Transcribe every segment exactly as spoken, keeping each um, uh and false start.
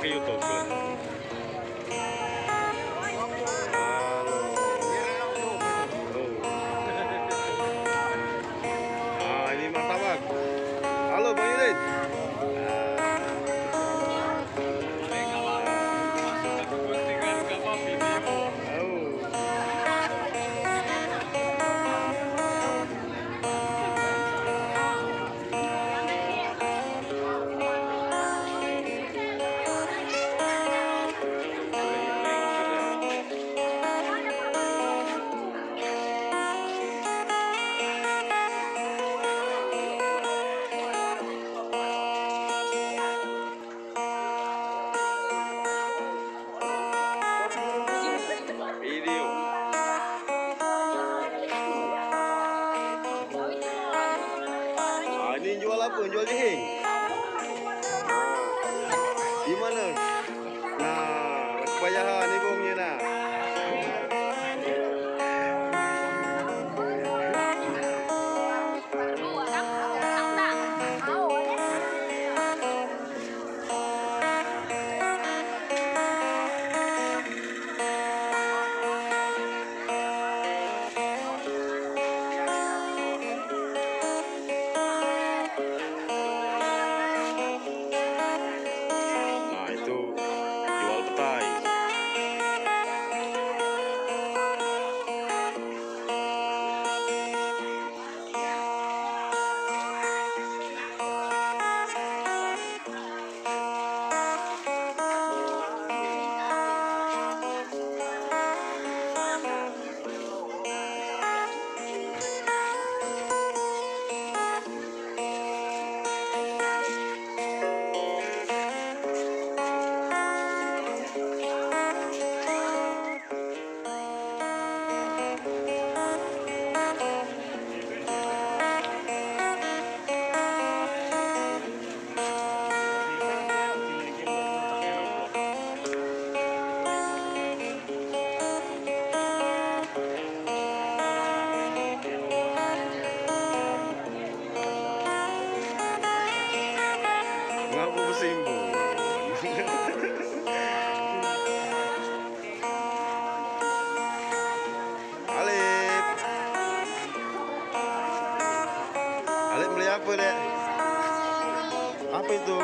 YouTube. Halo. Oh. Ah, ini martabak. Halo, Bang Idris. Oh. Video. Ah, ini jual apa? Jual jahing? Di mana? Nah, payaha ni bongnya nah. Nah, itu jual petai. Ngaku besimbun. Alip. Alip beli apa, Dek? Apa itu?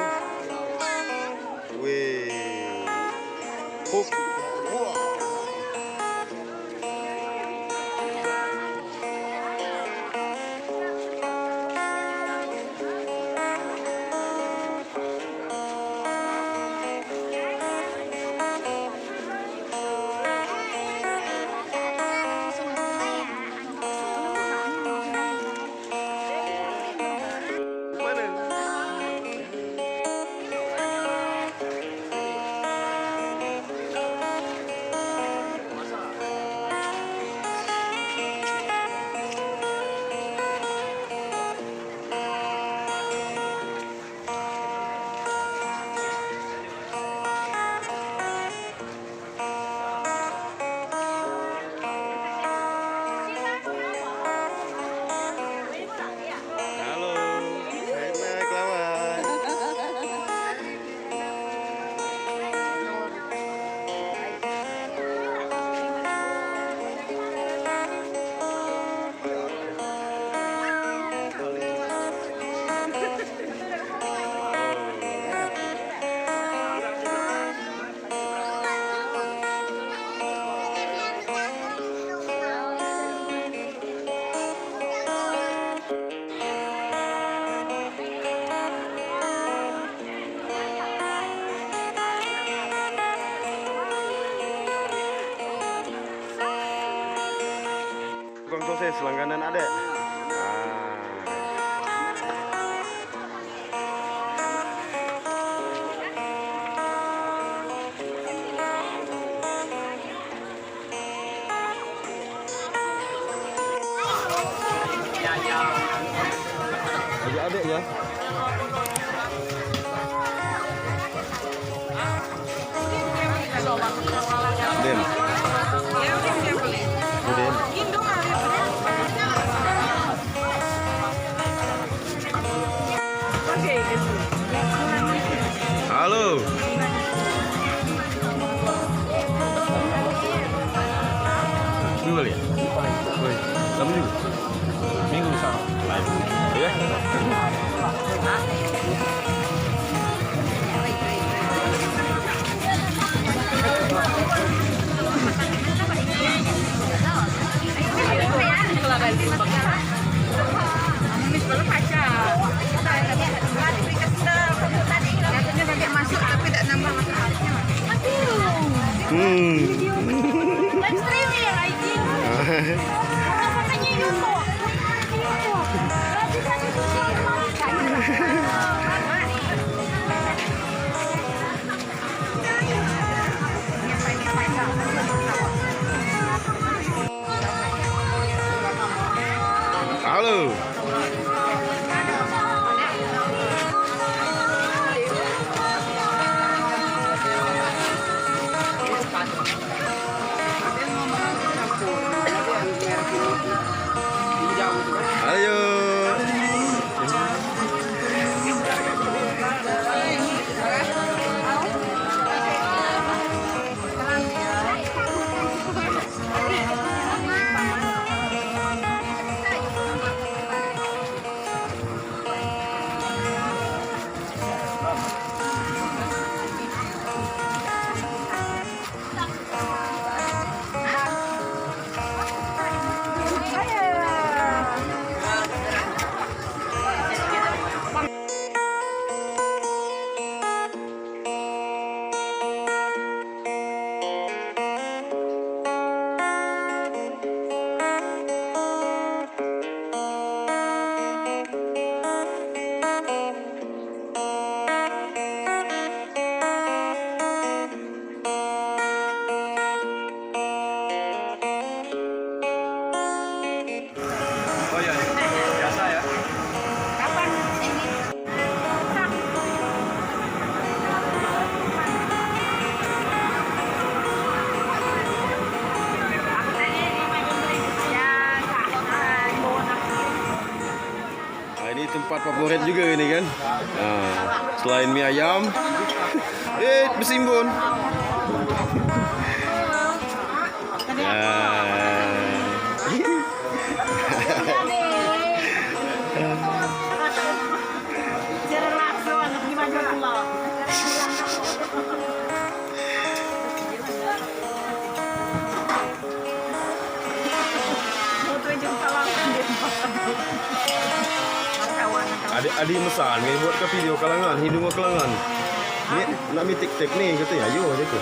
Wih. Hup. Wah. Halo, enak, selamat. Tukang sosis langganan adek. Ah. Adek-adek ya. Din. Din. Halo. Oi, lama juga. Minggu sama. Ya. Hmm. Live streaming, I think. Makanya yun po. Halo. Ayo. Oh iya, biasa ya. Kapan ini? Nah, ini tempat favorit juga ini kan. Nah, selain mie ayam, eh, besimbun. Adik, adik mesan, ngai buat ka video kalangan, hidung kalangan. Ni, nak mi tik-tik ni, kata ya, yo, aja tu.